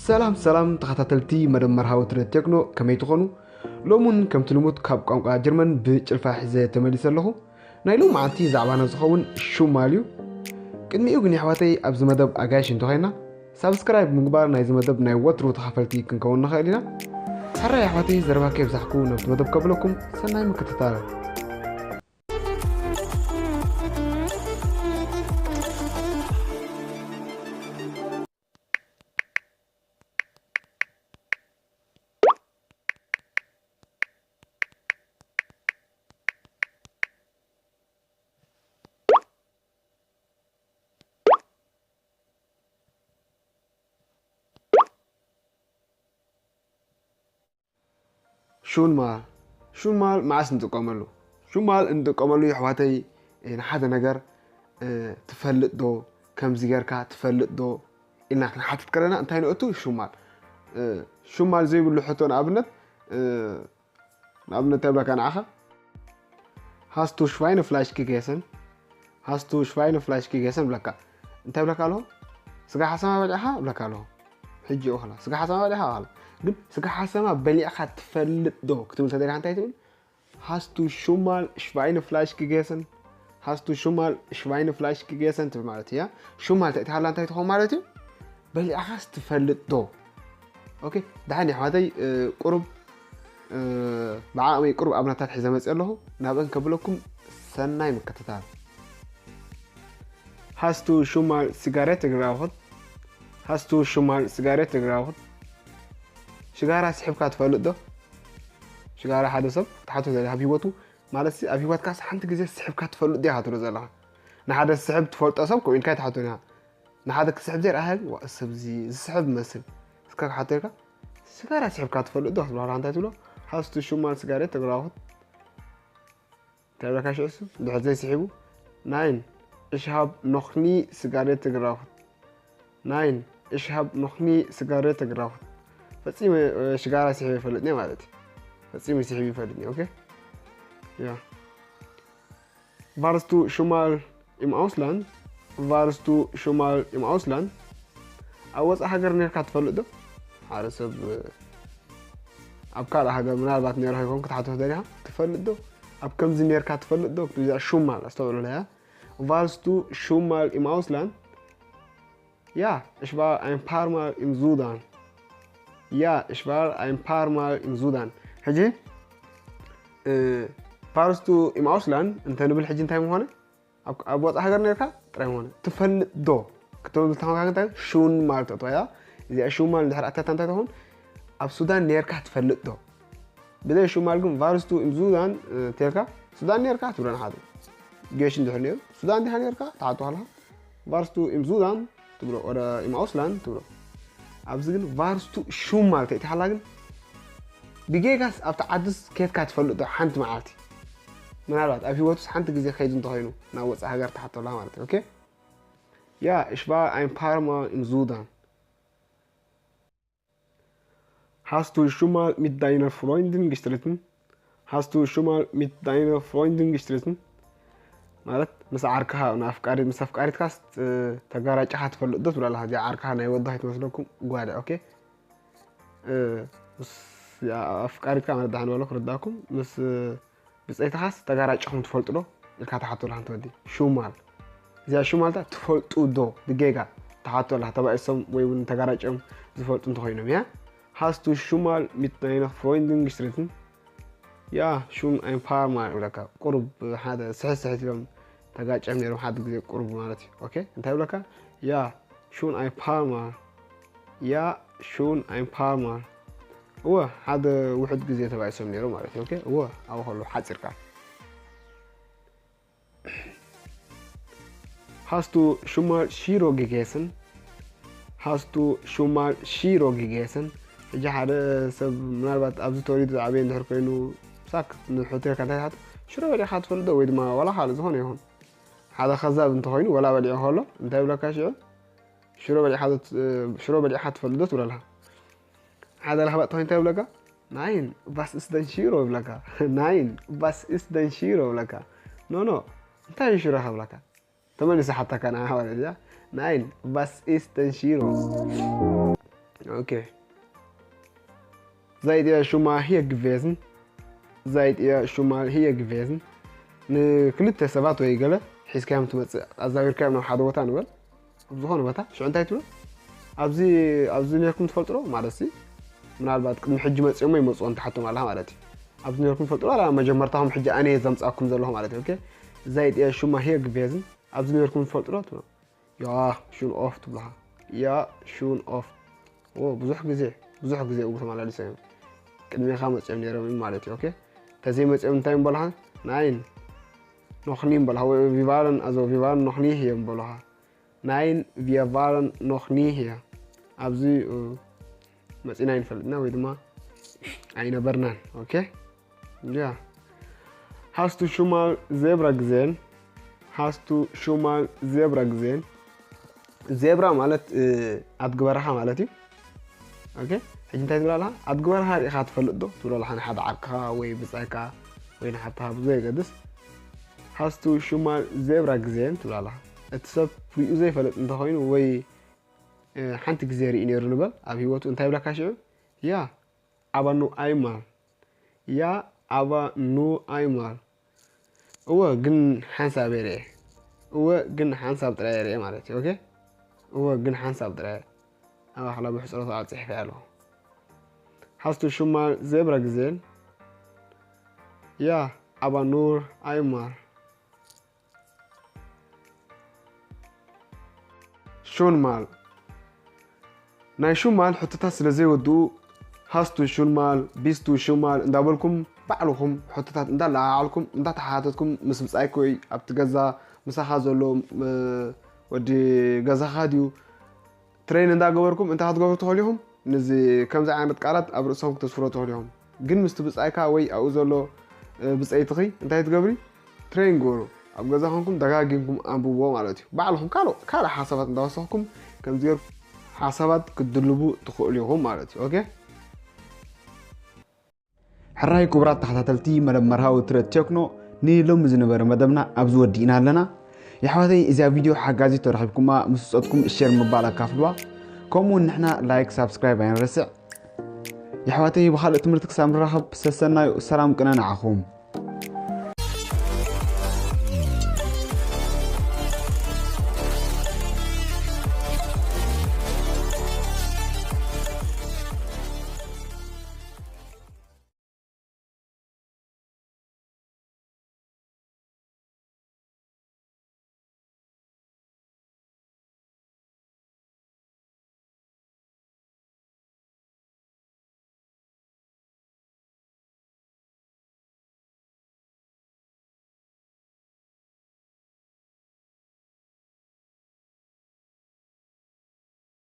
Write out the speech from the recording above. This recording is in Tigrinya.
ሰላም ሰላም ተኸታተልቲ መደብ መርሃዊ ትረ ቴክኖ፣ ከመይ ትኾኑ? ሎሙን ከምቲ ልሙድ ካብ ቋንቋ ጀርመን ብጭልፋ ሒዘ ተመሊሰ ኣለኹ። ናይ ሎሚ መዓልቲ ዛዕባና ዝኸውን ሹማል እዩ። ቅድሚኡ ግን የሕዋተይ ኣብዚ መደብ ኣጋይሽ እንተኾይና ሳብስክራይብ ምግባር ናይዚ መደብ ናይ ወትሩ ተኻፈልቲ ክንከውን ንኽእል ኢና። ሕራይ ኣሕዋተይ ዘረባ ከየብዛሕኩ ናብቲ መደብ ከብለኩም ሰናይ ምክትታል። ሹንማል። ሹንማል መዓስ ንጥቀመሉ? ሹንማል እንጥቀመሉ የሕዋተይ፣ እ፣ ንሓደ ነገር፣ እ፣ ትፈልጥ ዶ? ከምዚ ጌርካ ትፈልጥ ዶ? ኢልና ክንሓትት ከለና እንታይ ነእቱ? ሹንማል። እ፣ ሹንማል ዘይብሉ ሕቶ ንኣብነት፣ እ፣ ንኣብነት እንታይ ብለካ ንዓኻ? Hast du Schweinefleisch gegessen? Hast du Schweinefleisch gegessen? ብለካ። እንታይ ብለካ ኣለኹ? ስጋ ሓሰማ በሊዕኻ? ብለካ ኣለኹ። ሕጂ ይእኽላ። ስጋ ሓሰማ በሊዕኻ? ኣለ። ግን ስጋ ሓሰማ በሊዕኻ ትፈልጥ ዶ? ክትብል ተደሊኻ እንታይ ትብል? Hast du schon mal Schweinefleisch gegessen? Hast du schon mal Schweinefleisch gegessen? ትብል ማለት እያ። ሹንማል ተእቲኻላ እንታይ ትኸውን ማለት እዩ? በሊዕኻስ ትፈልጥ ዶ? ኦኬ፣ ደሓን የሕዋተይ፣ እ፣ ቁሩብ፣ እ፣ ብዓቕመይ ቁሩብ ኣብነታት ሒዘ መፅእ ኣለኹ። ናብአን ከብለኩም ሰናይ ምክትታል። Hast du schon mal Zigarette geraucht? Hast du schon mal Zigarette geraucht? ሽጋራ ስሒብካ ትፈልጥ ዶ? ሽጋራ ሓደ ሰብ ክትሓቶ ዘለካ ኣብ ህይወቱ፣ ማለት ሲ ኣብ ህይወትካስ ሓንቲ ግዜ ስሒብካ ትፈልጥ ዲኻ ትብሎ ዘለኻ? ንሓደ ስሕብ ትፈልጦ ሰብ ከምኡ ኢልካ ኣይትሓቶን ኢኻ። ንሓደ ክስሕብ ዘይረኣኸ፣ "ዋ፣ እዚ ሰብ እዚ ዝስሕብ መስል?" እስከ ክሓቶ ኢልካ፣ "ሽጋራ ስሒብካ ትፈልጥ ዶ?" ክትብሎ ከለኻ እንታይ ትብሎ? Hast du schon mal Zigarette geraucht? እንታይ ብለካ ሽዑ እሱ? ድሕር ዘይስሒቡ፣ Nein, ich habe noch nie Zigarette geraucht. Nein, ich habe noch nie Zigarette geraucht. ፈጺመ፣ እ፣ ሽጋራ ስሒበ ይፈልጥኒ ማለት እዩ። ፈጺመ ስሒበ ይፈልጥኒ፣ ኦኬ? ያ። Warst du schon mal im Ausland? Warst du schon mal im Ausland? ኣብ ወጻኢ ሃገር ነርካ ትፈልጥ ዶ? ሓደ ሰብ፣ እ፣ ኣብ ካልእ ሃገር ምናልባት ነርካ ይኮን ክትሓቶ ደሊኻ፣ ትፈልጥ ዶ? ኣብ ከምዚ ነርካ ትፈልጥ ዶ? ብዛ ሹማል ኣስተውዕሉለያ። Warst du schon mal im Ausland? Ja, ich war ein paar Mal im Sudan. Ja, ich war ein paar Mal im Sudan. ሕጂ፣ እ፣ Warst du im Ausland እንተ ንብል ሕጂ እንታይ ምኾነ? ኣብ፣ ኣብ ወጻኢ ሃገር ነርካ ጥራይ ምኾነ። ትፈልጥ ዶ? ክትብል እንተኾንካ እንታይ? ሹንማል ተእትዋ እያ። እዚኣ ሹንማል እንድሕር ኣተታ እንታይ ትኾን? ኣብ ሱዳን ነርካ ትፈልጥ ዶ? ብዘይ ሹንማል ግን Warst du im Sudan፣ እ፣ ተልካ፣ ሱዳን ነርካ ትብሎ ንሓደ። ጌሽ እንድሕር ነይሩ፣ ሱዳን ዲኻ ነርካ? ትሓቶ ከለኻ፣ Warst du im Sudan ትብሎ፣ ወደ im Ausland ትብሎ። ኣብዚ ግን Warst du schon mal ተእቲኻላ ግን፣ ብጌጋስ ኣብቲ ዓድስ ኬድካ ትፈልጥ ዶ ሓንቲ መዓልቲ? ምናልባት ኣብ ህይወቱስ ሓንቲ ግዜ ከይዱ እንተኾይኑ ናብ ወጻኢ ሃገር ትሓቶ ኣለኻ ማለት እዩ። ኦኬ? Ja, ich war ein paar Mal im Sudan. Hast du schon mal mit deiner Freundin gestritten? Hast du schon mal mit deiner Freundin gestritten? ማለት ምስ ዓርክኻ፣ ንኣፍቃሪ-፣ ምስ ኣፍቃሪትካስ፣ እ፣ ተጋራጭኻ ትፈልጥ ዶ ትብላ ኣለኻ? እዚኣ ዓርክኻ ናይ ወዲ ከይትመስለኩም ጓል፣ ኦኬ? እ፣ ምስ፣ ያ፣ ኣፍቃሪትካ ማለት ደሓን በሎ ክርዳእኩም። ምስ፣ እ፣ ብጸይትኻስ ተጋራጭኹም ትፈልጡ ዶ? ኢልካ ትሓቶ ኣለኻ፣ እንተ ወዲ። ሹማል። እዚኣ ሹማል እታ ትፈልጡ ዶ? ብጌጋ ትሓቶ ኣለኻ። ተባኢሶም ወይ እውን ተጋራጭዮም ዝፈልጡ እንተኾይኖም፣ ያ? Hast du schon mal mit deiner Freundin gestritten? Ja, schon ein paar Mal ይብለካ። ቁሩብ ሓደ ስሕት ስሕት ኢሎም ተጋጭዮም ነይሮም ሓደ ግዜ ቁሩብ ማለት እዩ። ኦኬ፣ እንታይ ይብለካ? Ja, schon ein paar Mal. Ja, schon ein paar Mal. እወ፣ ሓደ ውሑድ ግዜ ተባኢሶም ነይሮም ማለት እዩ። ኦኬ፣ እወ፣ ኣብኡ ከሎ ሓጺርካ። Hast du schon mal ሽሮ gegessen? Hast du schon mal ሽሮ gegessen? ሕጂ ሓደ ሰብ ምናልባት ኣብዚ ተወሊዱ ዝዓበየ እንድሕር ኮይኑ፣ ሳክ ንሕተካ እንታይ ትሓቶ? ሽሮ በሊዕካ ትፈልጥ ዶ? ወይ ድማ ዋላ ካልእ ዝኾነ ይኹን። ሓደ ከዛብ እንተኾይኑ፣ ዋላ በሊዑ ከሎ፣ እንታይ ይብለካ ሽዑ? ሽሮ በሊዕካ ዶ ት-፣ ሽሮ በሊዕካ ትፈልጥ ዶ ትብሎ ኣለኻ። ሓደ ለኽባጥ ተኾይኑ እንታይ ይብለካ? Nein, was ist denn ሽሮ ይብለካ። Nein, was ist denn ሽሮ ይብለካ። ኖ፣ ኖ፣ እንታይ እዩ ሽሮ ከብለካ? ተመሊሱ ሓታካ ንዓ ማለት እያ። Nein, was ist denn ሽሮ? Okay. Seid ihr schon mal hier gewesen? Seid ihr schon mal hier gewesen? ንክልተ ሰባት ወይ ገለ ሒዝካዮም ትመፅእ፣ ኣዛዊርካዮም ናብ ሓደ ቦታ ንበል፣ ኣብ ዝኾነ ቦታ። ሽዑ እንታይ ትብል? ኣብዚ ኣብዚ ነርኩም ትፈልጡ ዶ ማለት ሲ? ምናልባት ቅድሚ ሕጂ መፅኦሞ ይመፅዎ እንተሓቶም ኣለኻ ማለት እዩ። ኣብዚ ነርኩም ትፈልጡ ዶ? ኣላ መጀመርታኹም ሕጂ ኣነ እየ ዘምፃኩም ዘለኹ ማለት እዩ። Okay? Seid ihr schon mal hier gewesen? ኣብዚ ነርኩም ትፈልጡ ዶ ትብሎ? Ja, schon oft ትብልኻ። Ja, schon oft። ኦ ብዙሕ ግዜ ብዙሕ ግዜ እው ተመላሊሶ እዮም። ቅድሜኻ መፅኦም ነይሮም ማለት እዩ። Okay? ተዘይመፅኦም እንታይ ምበልኻ? Nein, noch nie ምበልኻ። Wir waren, also wir waren noch nie hier ምበልኻ። Nein, wir waren noch nie hier። ኣብዚ መፂና ኣይንፈልጥና ወይ ድማ ኣይነበርናን። Okay? Ja. Hast du schon mal Zebra gesehen? Hast du schon mal Zebra gesehen? ዜብራ ማለት ኣድግበረኻ ማለት እዩ። Okay? ሕጂ እንታይ ትብል ኣለኻ? ኣድግበረኻ ርኢኻ ትፈልጥ ዶ ትብል ኣለኻ፣ ንሓደ ዓርክኻ ወይ ብፃይካ ወይ ንሓብትኻ ብዘየገድስ። Hast du schon mal Zebra gesehen ትብል ኣለኻ። እቲ ሰብ ሪኡ ዘይፈልጥ እንተኮይኑ ወይ ሓንቲ ግዜ ርኢ ነይሩ ንበል ኣብ ሂወቱ፣ እንታይ ብለካ ሽዑ? Ja, aber nur einmal። Ja, aber nur einmal። እወ ግን ሓንሳብ እየ ርኤ። እወ ግን ሓንሳብ ጥራይ እየ ርኤ ማለት እዩ። Okay? እወ ግን ሓንሳብ ጥራይ እየ። ኣብ ኣኽላ ብሕፅረቱ ኣብ ፅሒፈ ኣለኹ። Hast du schon mal Zebra gesehen? Ja, aber nur einmal። Schon mal። ናይ schon mal ሕቶታት ስለ ዘይወድኡ hast du schon mal፣ bist du schon mal እንዳበልኩም ባዕልኹም ሕቶታት እንዳለዓዓልኩም እንዳተሓታተትኩም ምስ ብፃይኮይ ኣብቲ ገዛ ምሳኻ ዘሎ ወዲ ገዛኻ ድዩ train እንዳገበርኩም እንታይ ክትገብሩ ትኽእሉ ኢኹም? ነዚ ከምዚ ዓይነት ቃላት ኣብ ርእሶም ክተስፍሮ ትኽእሉ ኢኹም። ግን ምስቲ ብጻይካ ወይ ኣብኡ ዘሎ ብጸይትኺ እንታይ ትገብሪ? Train ግበሩ። ኣብ ገዛ ኮንኩም ደጋጊምኩም ኣንብብዎ ማለት እዩ። ባዕልኹም ካልእ ካልእ ሓሳባት እንዳወሰኽኩም ከምዚ ገይርኩም ሓሳባት ክትድልቡ ትኽእሉ ኢኹም ማለት እዩ። Okay? ሕራይ ክቡራት ተኸታተልቲ መደብ መርሃዊ ትረት ቴክኖ፣ ንሎሚ ዝነበረ መደብና ኣብዚ ወዲእና ኣለና። የሕዋተይ እዚኣ ቪድዮ ሓጋዚ ተረኺብኩማ ምስ ውፀትኩም ሼር ምባል ኣካፍልዋ። ከምኡውን ንሕና ላይክ ሳብስክራይብ ኣይንረስዕ። የሕዋተይ ብኻልእ ትምህርቲ ክሳብ ንራኸብ ሰሰናዩ ሰላም ቅነ ንዓኹም።